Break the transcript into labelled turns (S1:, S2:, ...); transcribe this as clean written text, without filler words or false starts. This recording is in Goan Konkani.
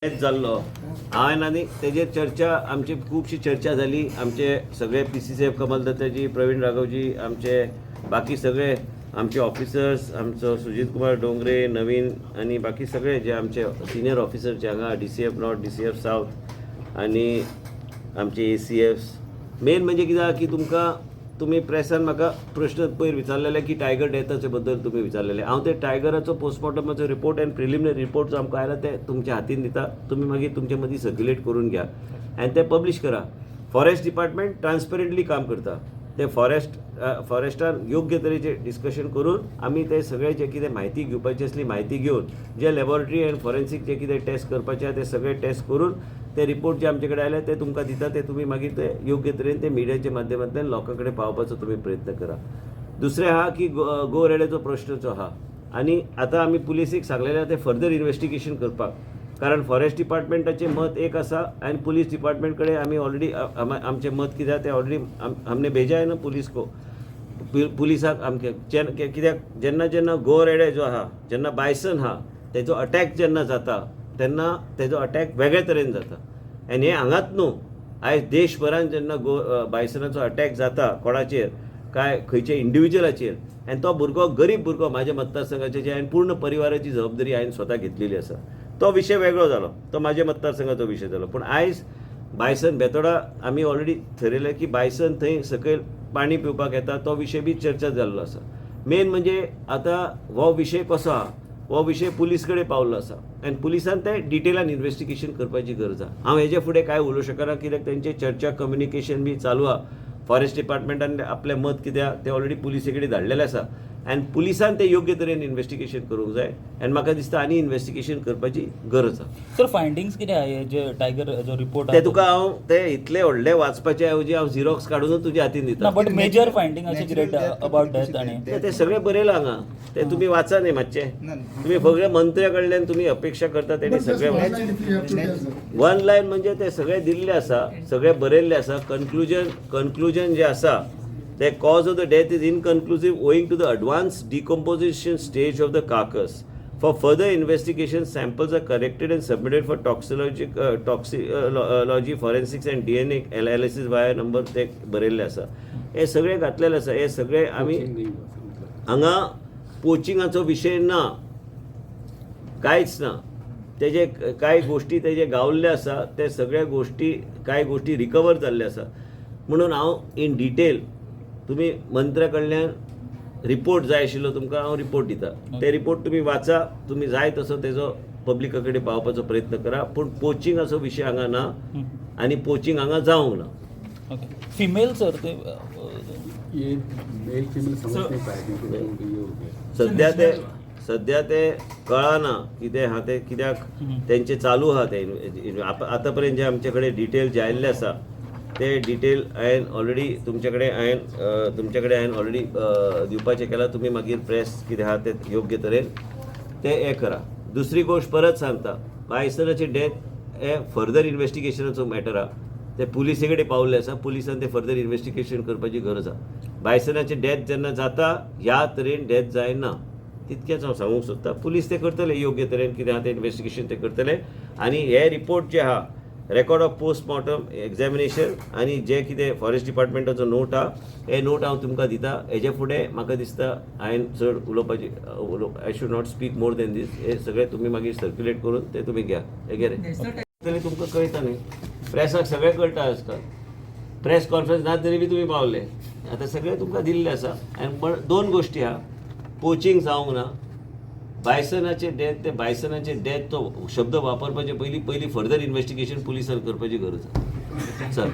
S1: डेथ जाल्लो हांवें आनी तेजेर चर्चा, आमची खुबशी चर्चा जाली. आमचे सगळे पीसीसीएफ कमल दत्ताजी, प्रवीण राघवजी, आमचे बाकी सगळे आमचे ऑफिसर्स, आमचो सुजीत कुमार डोंगरे, नवीन आनी बाकी सगळे जे आमचे सिनियर ऑफिसर जे हांगा DCF north, DCF south आनी आमचे एसीएफ्स. मेन म्हणजे कितें आहा की तुमकां तुमी प्रेसान म्हाका प्रश्न पयर विचारलेले की टायगर डेथाचे बद्दल तुमी विचारलेले. हांव ते टायगराचो पोस्टमॉर्टमाचो रिपोर्ट आनी प्रिलिमिनरी रिपोर्ट जो आमकां आयला ते तुमच्या हातीन दिता. तुमी मागीर तुमचे मदीं सर्क्युलेट करून घ्या आनी ते पब्लीश करा. फॉरेस्ट डिपार्टमेंट ट्रान्सपरंटली काम करता. ते फॉरेस्टान योग्य तरेचे डिस्कशन करून आमी ते सगळे जे कितें म्हायती घेवपाची आसली, म्हायती घेवन जे लॅबोरेटरी अँड फॉरेन्सीक जे कितें टेस्ट करपाचे आहा ते सगळे टेस्ट करून ते रिपोर्ट जे आमचे कडेन आयले ते तुमकां दिता. ते तुमी मागीर ते योग्य तरेन ते मिडियाच्या माध्यमांतल्यान लोकां कडेन पावोवपाचो तुमी प्रयत्न करा. दुसरें आहा की गो रेड्याचो प्रश्न जो आहा आनी आतां आमी पुलिसीक सांगलेलें आहा ते फर्दर इन्वेस्टिगेशन करपाक, कारण फॉरेस्ट डिपार्टमेंटाचें मत एक आसा आनी पुलीस डिपार्टमेंट कडेन आमी ऑलरेडी आमचें मत कितें आहा तें ऑलरेडी हमने भेजा है ना पुलीस को. पुलिसाक आमचे कित्याक जेन्ना जेन्ना गो रेडे जो आहा, जेन्ना बायसन आहा, तेजो अटॅक जेन्ना जाता तेन्ना तेजो अटॅक वेगळे तरेन जाता. आनी हें हांगाच न्हू, आयज देशभरान जेन्ना गो बायसनाचो अटॅक जाता कोणाचेर काय खंयच्या इंडिविज्युअलाचेर आनी तो भुरगो गरीब भुरगो म्हाज्या मतदारसंघाचे जे हांवें पूर्ण परिवाराची जबाबदारी हांवें स्वता घेतलेली आसा. तो विशय वेगळो जालो, तो म्हाज्या मतदारसंघाचो विशय जालो. पूण आयज बायसन बेतोडा आमी ऑलरेडी थरयलें की बायसन थंय सकयल पाणी पिवपाक येता, तो विशय बी चर्चा जाल्लो आसा. मेन म्हणजे आतां हो विशय कसो आहा, हो विशय पुलीस कडेन पावल्लो आसा आनी पुलिसान ते डिटेलान इन्वेस्टिगेशन करपाची गरज आहा. हांव हेजे फुडें कांय उलोवंक शकना कित्याक तेंचे चर्चा कम्युनिकेशन बी चालू आहा. फॉरेस्ट डिपार्टमेंटान आपलें मत कितें आहा तें ऑलरेडी पुलिसे कडेन धाडलेलें आसा आनी पुलिसान तें योग्य तरेन इन्वेस्टिगेशन करूंक जाय आनी म्हाका दिसता आनी इन्वेस्टिगेशन करपाची गरज आहा.
S2: सर, फायंडिंग्स कितें आहे जे टायगर जो रिपोर्ट?
S1: ते तुका हांव ते इतले व्हडले वाचपाचे ऐवजी हांव झिरॉक्स काडूनच तुज्या हातीन
S2: ना.
S1: दिता.
S2: बट मेजर फायंडिंग अशें कितें अबाउट डेथ आणि
S1: ते ते सगळें बरयलां हांगा, ते तुमी वाचा न्ही मातशें. तुमी सगळे मंत्र्या कडल्यान तुमी अपेक्षा करता तेणी सगळें वन लायन म्हणजे ते सगळे दिल्ले आसा, सगळे बरयल्ले आसा. कन्क्लुजन जे आसा ते, cause of the death is inconclusive owing to the advanced decomposition stage of the carcass. For further investigation, samples are collected and submitted for toxicology, forensics and DNA analysis via number ते बरयल्ले आसा. हे सगळे घातलेले आसा. हे सगळे आमी हांगा पोचिंगाचो विशय ना, कांयच ना. तेजे कांय गोश्टी तेजे गावल्ले आसा, ते सगळ्या गोश्टी, कांय गोश्टी रिकवर जाल्ले आसा. म्हणून हांव इन डिटेल, तुमी मंत्र्या कडल्यान रिपोर्ट जाय आशिल्लो तुमकां, हांव रिपोर्ट दिता. ते रिपोर्ट तुमी वाचा, तुमी जाय तसो तेजो पब्लिका कडेन पावपाचो प्रयत्न करा. पूण पोचिंगाचो विशय हांगा ना आनी पोचिंग हांगा जावंक ना.
S2: ओके, फिमेल सर ते
S3: ये मेल फीमेल समझ नहीं पाए क्योंकि ये हो गया.
S1: सध्या ते कळना कितें आहा ते, कित्याक तेंचे चालू आहा ते. आतां पर्यंत जे आमचे कडेन डिटेल जे आयिल्ले आसा ते डिटेल हांवें ऑलरेडी तुमचे कडेन हांवें ऑलरेडी दिवपाचें केलां. तुमी मागीर प्रेस कितें आहा ते योग्य तरेन ते हें करा. दुसरी गोश्ट परत सांगता, बायसनाचे डेथ हे फर्दर इन्वेस्टिगेशनाचो मॅटर आहा. ते पुलिसे कडेन पावल्ले आसा, पुलिसान ते फर्दर इन्वेस्टिगेशन करपाची गरज आहा. बायसनाचे डेथ जेन्ना जाता ह्या तरेन डेथ जायना, तितकेंच हांव सांगूंक सोदतां. पुलीस ते करतले, योग्य तरेन कितें आहा तें इन्वेस्टिगेशन ते करतले. आनी हे रिपोर्ट जे आहा, रेकॉर्ड ऑफ पोस्टमॉर्टम एग्जॅमिनेशन आनी जे कितें फॉरेस्ट डिपार्टमेंटाचो नोट आहा, हे नोट हांव तुमकां दिता. हेजे फुडें म्हाका दिसता हांवें चड उलोवपाची उलो I should not speak more than this. हे सगळें तुमी मागीर सर्क्युलेट करून ते तुमी घ्या. हे घे रे, तुमकां कळटा न्ही, प्रेसाक सगळें कळटा आजकाल. प्रेस कॉन्फरन्स ना तरी बी तुमी पावले. आतां सगळें तुमकां दिल्लें आसा. आनी दोन गोश्टी आहा, पोचिंग जावंक ना. बायसनाचे डेथ, ते बायसनाचे डेथ तो शब्द वापरपाचे पयलीं पयलीं फर्दर इन्वेस्टिगेशन पुलिसान करपाची गरज आसा सर.